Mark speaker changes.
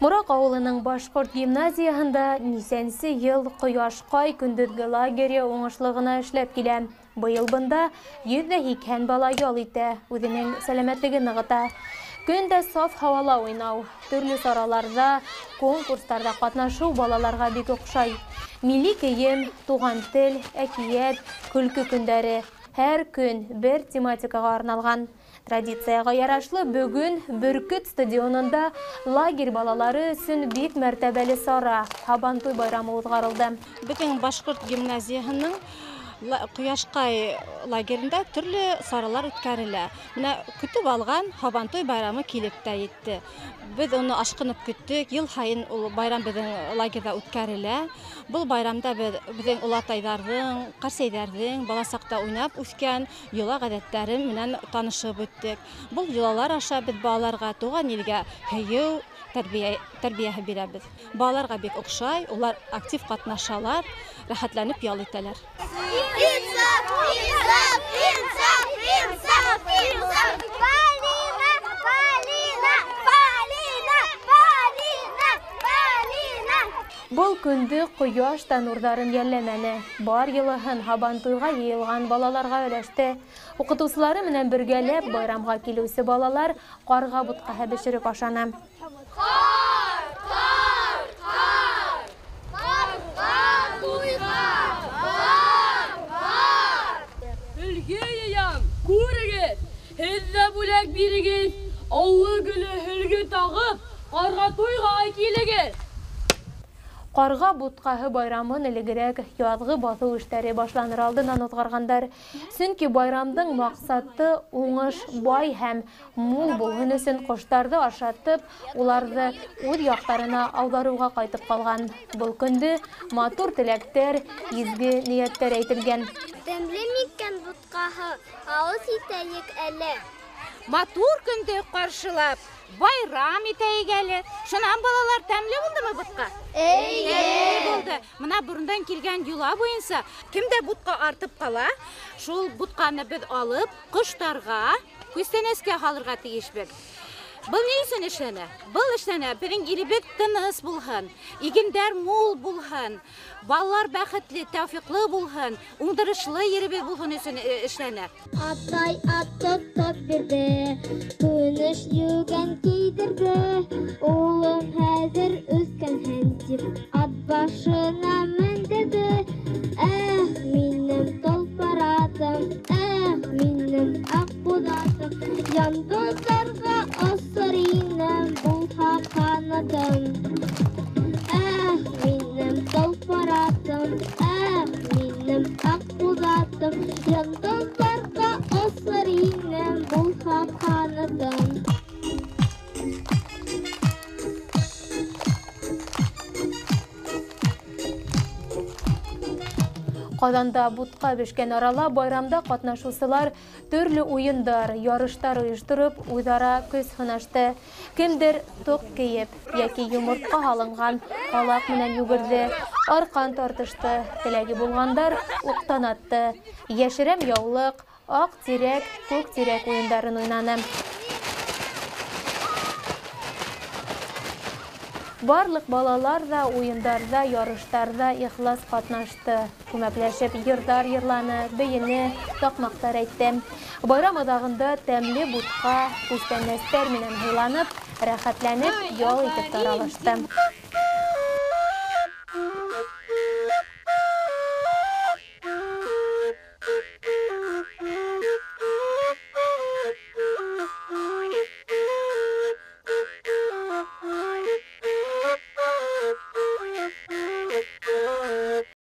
Speaker 1: Мораҡ ауылының башҡорт гимназияһында нисәнсе йыл «Ҡояшҡай» көндөҙгө лагере уңышлы ғына эшләп килә. Быйыл бында 180 бала ял итә, үҙенең сәләмәтлеген нығыта. Көн дә саф һауала уйнау, төрлө сараларҙа, конкурстарҙа ҡатнашыу балаларға бик оҡшай. Милли кейем, туған тел, әкиәт, көлкө көндәре һәр көн бер тематикаға арналған. Традицияға ярашлы бөгөн Бөркөт стадионында лагерь балалары өсөн бик мәртәбәле сара Һабантуй байрамы уҙғарылды.
Speaker 2: Беҙҙең башҡорт гимназияһының «Ҡояшҡай» лагерында төрлө саралар үткәрелә. Менә көтөп алған Һабантуй байрамы килеп тә етте. Беҙ уны ашҡынып көттөк. Йыл һайын ул байрам беҙҙең лагерҙа үткәрелә. Был байрамда беҙ беҙҙең олатайҙарҙың, ҡәрсәйҙәрҙең бала саҡта уйнап үҫкән йола ғәҙәттәре менән танышып үттек. Был йолалар аша беҙ балаларға тыуған илгә һөйөү тәрбиәһе бирәбеҙ. Балаларға бик оҡшай, улар актив ҡатнашалар, рәхәтләнеп ял итәләр.
Speaker 1: Был көндө ҡояш та нурҙарын йәлләмәне. Бар йылыһын Һабантуйға йыйылған балаларға өләште. Уҡытыусылары менән бергәләп байрамға килеүсе балалар ҡарға бутҡаһы бешереп ашаны.
Speaker 3: Ҡар, ҡар, ҡар, ҡарға туйға, бар, бар.
Speaker 4: Һөлгө йыям, күрегеҙ, һеҙ ҙә бүләк бирегеҙ, аллы гөлө һөлгө тағып, ҡарға туйға килегеҙ.
Speaker 1: Ҡарға бутҡаһы байрамын элегерәк яҙғы баҫыу эштәре башланыр алдынан уҙғарғандар. Сөнки байрамдың маҡсаты уңыш бай һәм мул булһын өсөн ҡоштарҙы ашатып, уларҙы үҙ яҡтарына ауҙарыуға ҡайтып ҡалған. Был көндө матур теләктәр, изге ниәттәр әйтелгән.
Speaker 3: Тәмле микән бутҡаһы, ауыҙ итәйек әле.
Speaker 5: Матур көндө ҡаршылап, байрам итәйек әле. Шунан балалар, тәмле булдымы бутҡа?
Speaker 3: Эйе.
Speaker 5: Булды. Мына борондан килгән йола буйынса, кемдә бутҡа артып ҡала, шул бутҡаны беҙ алып, ҡоштарға, күстәнәскә һалырға тейешбеҙ. Был ни өсөн эшләнә? Был эшләнә, беҙҙең илебеҙ тыныс булһын, игендәр мул булһын, балалар бәхетле, тәүфиҡлы булһын, уңдырышлы еребеҙ булһын өсөн эшләнә.
Speaker 3: Атай ат тотоп бирҙе, көнөш йүгән кейҙерҙе, улым хәҙер үҫкәнһең тип, ат башына мендерҙе. Эх, минең толпар атым, эх, минең аҡбуҙатым, йондоҙҙарға осор инем, булһа ҡанатым. Эх, минең толпар атым, эх, минең аҡбуҙатым, йондоҙҙарға осор инем, булһа ҡанатым.
Speaker 1: Ҡаҙанда бутҡа бешкән арала байрамда ҡатнашыусылар төрлө уйындар, ярыштар ойоштороп, үҙ-ара көс һынашты. Кемдер тоҡ кейеп йәки йомортҡа һалынған ҡалаҡ менән йүгерҙе, арҡан тартышты, теләге булғандар уҡтан атты. Йәшерәм яулыҡ, аҡ тирәк, күк тирәк уйындарын уйнаны. Барлыҡ балалар ҙа уйындарҙа, ярыштарҙа ихлас ҡатнашты. Күмәкләшеп йырҙар йырланы, бейене, таҡмаҡтар әйтте. Байрам аҙағында тәмле бутҡа, күстәнәстәр менән һыйланып, рәхәтләнеп ял итеп таралышты.